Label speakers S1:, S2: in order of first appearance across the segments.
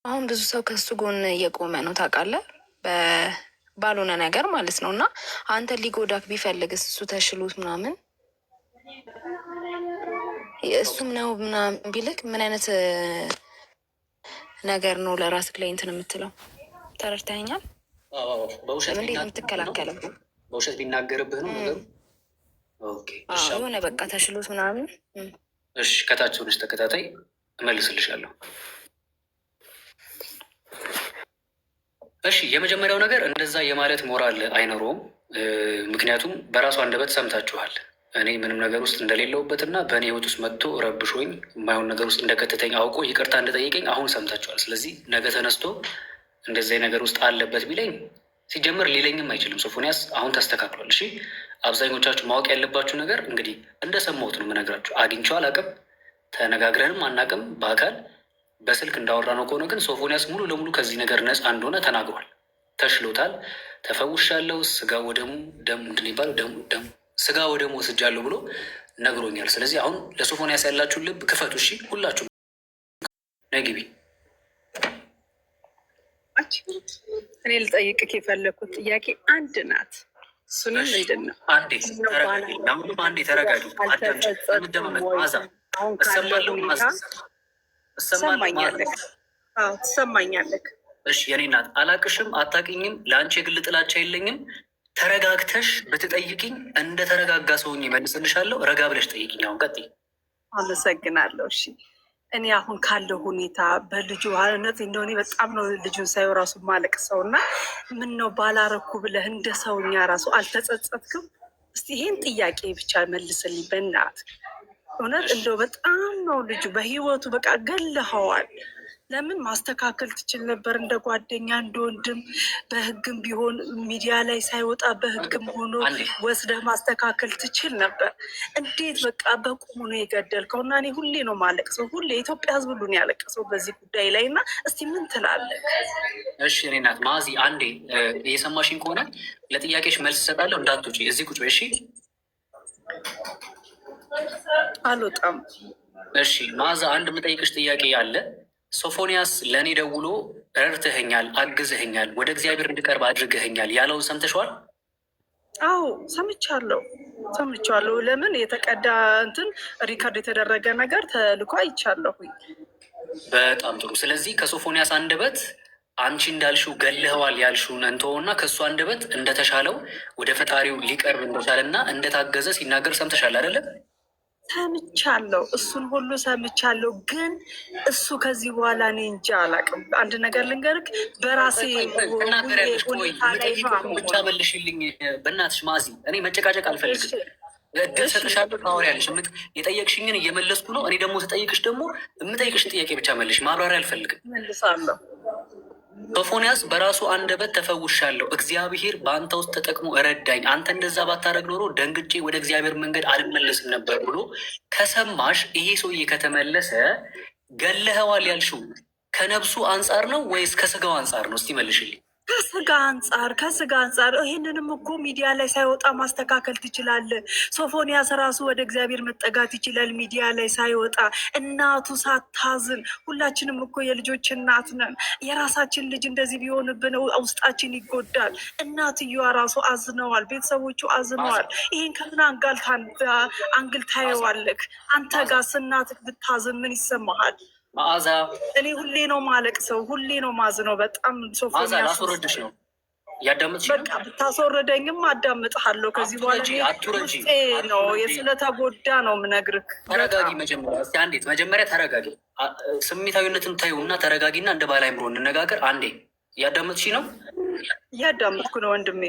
S1: አሁን ብዙ ሰው ከሱ ጎን እየቆመ ነው ታውቃለህ፣ ባልሆነ ነገር ማለት ነው። እና አንተ ሊጎዳክ ቢፈልግስ እሱ ተሽሎት ምናምን እሱም ነው ምናምን ቢልክ ምን አይነት ነገር ነው ለራስክ ላይ እንትን የምትለው? ተረድተኸኛል?
S2: በውሸት
S1: እንዴት ነው የምትከላከለው?
S2: በውሸት ቢናገርብህ ነው ነገሩ። Okay፣ እሺ፣
S1: የሆነ በቃ ተሽሎት ምናምን።
S2: እሺ፣ ከታች ሆነሽ ተከታታይ እመልስልሻለሁ። እሺ፣ የመጀመሪያው ነገር እንደዛ የማለት ሞራል አይኖረውም። ምክንያቱም በራሱ አንደበት ሰምታችኋል። እኔ ምንም ነገር ውስጥ እንደሌለውበትና በእኔ ህይወት ውስጥ መጥቶ ረብሾኝ የማይሆን ነገር ውስጥ እንደከተተኝ አውቆ ይቅርታ እንደጠየቀኝ አሁን ሰምታችኋል። ስለዚህ ነገ ተነስቶ እንደዚህ ነገር ውስጥ አለበት ቢለኝ ሲጀምር ሊለኝም አይችልም። ሶፎንያስ አሁን ተስተካክሏል። እሺ፣ አብዛኞቻችሁ ማወቅ ያለባችሁ ነገር እንግዲህ እንደሰማሁት ነው የምነግራችሁ። አግኝቼው አላውቅም፣ ተነጋግረንም አናውቅም በአካል በስልክ እንዳወራ ነው ከሆነ ግን ሶፎንያስ ሙሉ ለሙሉ ከዚህ ነገር ነፃ እንደሆነ ተናግሯል። ተሽሎታል፣ ተፈውሻለሁ፣ ስጋ ወደሙ ደም ምንድን ነው የሚባለው ደሙ ደሙ ስጋ ወደሙ ወስጃለሁ ብሎ ነግሮኛል። ስለዚህ አሁን ለሶፎንያስ ያላችሁን ልብ ክፈቱ። እሺ ሁላችሁ ነግቢ።
S3: እኔ ልጠይቅህ የፈለግኩት ጥያቄ አንድ ናት። እሱንም ምንድን ነው
S2: አንዴ ተረጋጊ፣ ለሁሉም አንዴ ተረጋጊ። አዳምጪ። እንደመመጥ ማዛ
S3: አሁን ካለው
S2: እሰማለሁ።
S3: ሁኔታ
S2: ማዛ እሰማለሁ። ማዛ
S3: ትሰማኛለህ? አዎ ትሰማኛለህ።
S2: እሺ የኔ እናት አላቅሽም፣ አታቅኝም። ለአንቺ የግል ጥላቻ የለኝም። ተረጋግተሽ ብትጠይቅኝ እንደ ተረጋጋ ሰውኝ መልስልሻለሁ። ረጋ ብለሽ ጠይቅኝ። አሁን ቀጥይ።
S3: አመሰግናለሁ። እሺ እኔ አሁን ካለው ሁኔታ በልጁ እውነት እንደሆነ በጣም ነው ልጁን ሳየው ራሱ ማለቅ ሰው እና ምን ነው ባላረኩ ብለህ እንደ ሰውኛ ራሱ አልተጸጸትክም? እስቲ ይሄን ጥያቄ ብቻ መልስልኝ በእናትህ። እውነት እንደው በጣም ነው ልጁ በህይወቱ በቃ ገለኸዋል። ለምን ማስተካከል ትችል ነበር፣ እንደ ጓደኛ እንደ ወንድም፣ በህግም ቢሆን ሚዲያ ላይ ሳይወጣ በህግም ሆኖ
S2: አንዴ
S3: ወስደህ ማስተካከል ትችል ነበር። እንዴት በቃ በቁሙ ነው የገደልከው? እና እኔ ሁሌ ነው ማለቅሰው፣ ሁሌ የኢትዮጵያ ህዝብ ሁሉ ነው ያለቀሰው በዚህ ጉዳይ ላይ እና እስቲ ምን ትላለህ?
S2: እሺ የኔ እናት ማዚ አንዴ እየሰማሽኝ ከሆነ ለጥያቄሽ መልስ እሰጣለሁ። እንዳትወጪ እዚህ ቁጭ በይ። እሺ
S3: አልወጣም።
S2: እሺ ማዛ፣ አንድ የምጠይቅሽ ጥያቄ አለ። ሶፎንያስ ለእኔ ደውሎ ረድተኸኛል፣ አግዘኸኛል፣ ወደ እግዚአብሔር እንድቀርብ አድርገኸኛል ያለውን ሰምተሸዋል?
S3: አዎ ሰምቻለሁ፣ ሰምቻለሁ። ለምን የተቀዳ እንትን record የተደረገ ነገር ተልኮ አይቻለሁኝ።
S2: በጣም ጥሩ። ስለዚህ ከሶፎንያስ አንደበት አንቺ እንዳልሽው ገለኸዋል ያልሽውን እንተወውና ከእሱ አንደበት እንደተሻለው ወደ ፈጣሪው ሊቀርብ እንደቻለና እንደታገዘ ሲናገር ሰምተሻል አይደለም?
S3: ሰምቻለሁ፣ እሱን ሁሉ ሰምቻለሁ። ግን እሱ ከዚህ በኋላ እኔ እንጃ አላውቅም። አንድ ነገር ልንገርክ፣ በራሴ
S2: ትናገሪያለሽ። ቆይ
S3: ሁኔታ ላይ ነው
S2: የምጠይቅሽን ብቻ
S3: የምሆነው።
S2: መልሽልኝ በእናትሽ ማዚ። እኔ መጨቃጨቅ
S3: እሺ
S2: አልፈልግም። እድል
S3: እሺ፣
S2: ሰጥሻለሁ፣ ታወሪያለሽ። የጠየቅሽኝን እየመለስኩ ነው። እኔ ደግሞ ስጠይቅሽ ደግሞ የምጠይቅሽን ጥያቄ ብቻ መልሽ፣ ማብራሪያ አልፈልግም።
S3: መልሳለሁ።
S2: ሶፎንያስ በራሱ አንደበት ተፈውሻለሁ፣ እግዚአብሔር በአንተ ውስጥ ተጠቅሞ እረዳኝ፣ አንተ እንደዛ ባታደርግ ኖሮ ደንግጬ ወደ እግዚአብሔር መንገድ አልመለስም ነበር ብሎ ከሰማሽ፣ ይሄ ሰውዬ ከተመለሰ ገለኸዋል ያልሽው ከነብሱ አንጻር ነው ወይስ ከስጋው አንጻር ነው? እስቲ መልሽልኝ።
S3: ከስጋ አንጻር ከስጋ አንጻር ይህንንም እኮ ሚዲያ ላይ ሳይወጣ ማስተካከል ትችላለህ። ሶፎንያስ ራሱ ወደ እግዚአብሔር መጠጋት ይችላል፣ ሚዲያ ላይ ሳይወጣ እናቱ ሳታዝን። ሁላችንም እኮ የልጆች እናት ነን። የራሳችን ልጅ እንደዚህ ቢሆንብን ውስጣችን ይጎዳል። እናትየዋ ራሱ አዝነዋል፣ ቤተሰቦቹ
S2: ማዛ
S3: አዝነዋል። ይህን ከምን angle
S2: ማዛ
S3: ታየዋለህ? አንተ
S2: ማዛ
S3: ጋር እናትህ ብታዝን ምን ይሰማሃል?
S2: መዓዛ
S3: እኔ ሁሌ ነው ማለቅሰው፣ ሁሌ ነው ማዝነው። በጣም
S2: መዓዛ
S3: ሶፎንያስን
S2: ላስወረድሽ
S3: ሳይ
S2: ነው። እያዳመጥሽ ነው።
S3: በቃ ብታስወርደኝም አዳምጥሃለሁ። ከዚህ በኋላ
S2: አትውረጂ፣
S3: እኔ
S2: አትውረጂ፣
S3: ውስጤ ነው
S2: አትውረጂ።
S3: ስለተጎዳ ነው የምነግርህ።
S2: ተረጋጊ
S3: በጣም
S2: መጀመሪያ። እስኪ አንዴት መጀመሪያ ተረጋጊ። ስሜታዊነትን ተይውና ተረጋጊና እንደ ባለ አእምሮ እንነጋገር። አንዴ እያዳመጥሽ ነው።
S3: እያዳመጥኩ ነው ወንድሜ።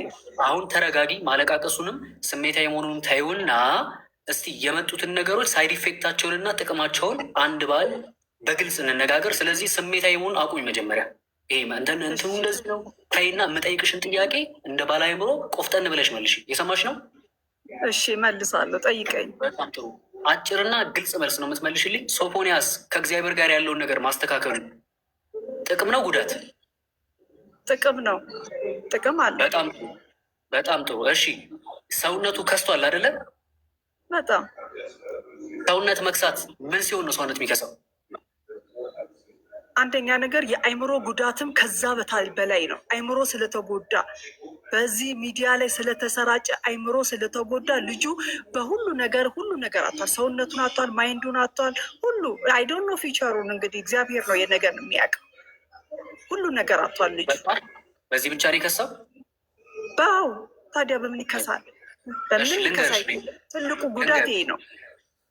S2: አሁን ተረጋጊ። ማለቃቀሱንም ስሜታዊ መሆኑንም ተይውና እስቲ የመጡትን ነገሮች side effect ኣቸውንና ጥቅማቸውን አንድ ባል በግልጽ እንነጋገር። ስለዚህ ስሜታዊ መሆኑን አቁሚ መጀመሪያ። ይሄ እንትን እንትኑ
S3: እሺ
S2: እንደዚህ ነው ተይና፣ የምጠይቅሽን ጥያቄ እንደ ባለ አእምሮ ቆፍጠን ብለሽ መልሽ። የሰማሽ ነው?
S3: እሺ፣ መልሳለሁ። ጠይቀኝ።
S2: በጣም ጥሩ። አጭርና ግልጽ መልስ ነው የምትመልሽልኝ። ሶፎንያስ ከእግዚአብሔር ጋር ያለውን ነገር ማስተካከሉ ጥቅም ነው ጉዳት?
S3: ጥቅም ነው፣ ጥቅም አለው
S2: በጣም ጥሩ፣ በጣም ጥሩ። እሺ ሰውነቱ ከስቷል አይደለ?
S3: በጣም
S2: ሰውነት መክሳት ምን ሲሆን ነው ሰውነት የሚከሳው?
S3: አንደኛ ነገር የአይምሮ ጉዳትም ከዛ በላይ ነው። አይምሮ ስለተጎዳ፣ በዚህ ሚዲያ ላይ ስለተሰራጨ፣ አይምሮ ስለተጎዳ ልጁ በሁሉ ነገር ሁሉ ነገር አጥቷል። ሰውነቱን አጥቷል፣ mind ኡን አጥቷል። ሁሉ I don't know future ኡን፣ እንግዲህ እግዚአብሔር ነው የነገር የሚያውቅ። ሁሉ ነገር አጥቷል ልጁ።
S2: በዚህ ብቻ ነው የከሳው?
S3: በው ታዲያ በምን ይከሳል? በምን ይከሳ? ትልቁ ጉዳት ይሄ ነው።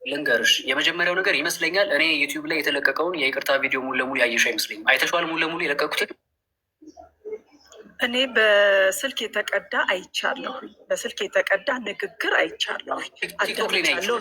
S2: ልንገርሽ፣ የመጀመሪያው ነገር ይመስለኛል እኔ YouTube ላይ የተለቀቀውን የይቅርታ ቪዲዮ ሙሉ ለሙሉ ያየሽ አይመስለኝም። አይተሸዋል? ሙሉ ለሙሉ የለቀቁትን?
S3: እኔ በስልክ የተቀዳ አይቻለሁ። በስልክ የተቀዳ ንግግር አይቻለሁ።
S2: TikTok ላይ ነው።